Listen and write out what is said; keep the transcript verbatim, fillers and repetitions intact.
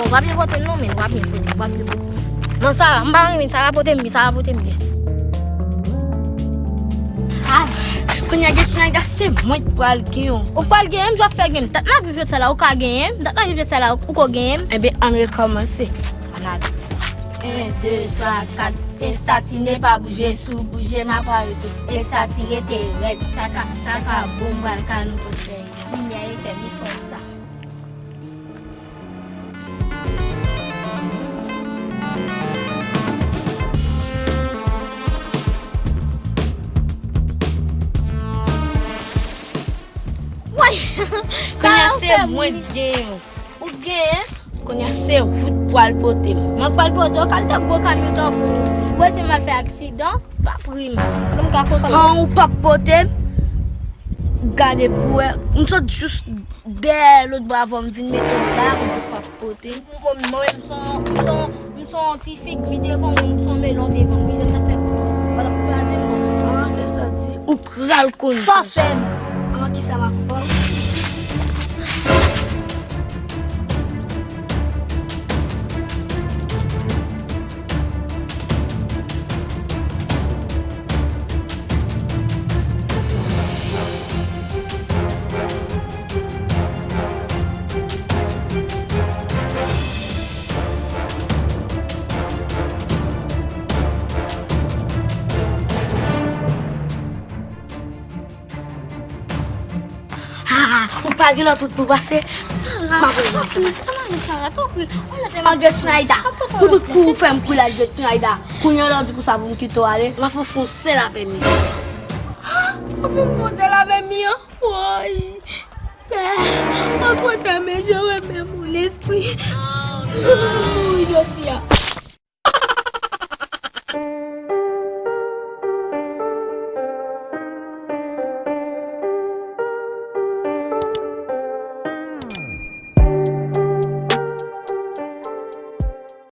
W ap byen pote m non, men w ap byen pote, w ap byen pote. Non, Sara, m pa renmen Sara pote m byen, Sara pote m byen. Ay, kounye a Gertrude se mwen k pral genyen w. Ou pral genyen m, jan w fè genyen m. Dat n ap viv sou tè la, ou ka genyen m. Dat n ap viv sou tè la, ou ko genyen m. Enben, ann rekòmanse. Ann ale. En, de, twa, kat. Estati ne pa bouje, si w bouje, m ap arete w. Estati rete rèd. Taka, taka, boum, pral ka nou konsèy. Limyè etèn, li fò sa. Woy! Kounye a se mwen k genyen w. Ou genyen? Kounye a se ou k pral pote m. Mwen k pral pote w? Kalite gwo kamyon tankou w. Ou bezwen m al fè aksidan? Pa pri m. Pou m ka pote w. An, ou p ap pote m? Gade pou wè. M sot jis dèyè lòt bò avè w, m vin mete w la, ou di w p ap pote m. Mwen, mwen, m se yon, m se yon, m se yon ti figi devan w, m se yon melon devan w. Wi, jan sa fè pou ou. W ap kraze m bòs. An, se sa w di. Ou pral konn sa w fè m. An, kisa m ap fè w? Ha, ha, ou pa gen lòt wout pou pase. Sara, m ap sa fini, se pa mari Sara, tanpri. An, Gertrude, pou tout kou ou fè m koule ak Gertrude. Kounye a la w di konsa pou m kite w ale. M ap fè w fè yon sèl avè m isi. Ha, w ap fè m fè yon sèl avè m isi? Woy. Antretan, men je remets mon esprit. Mouri jodi a.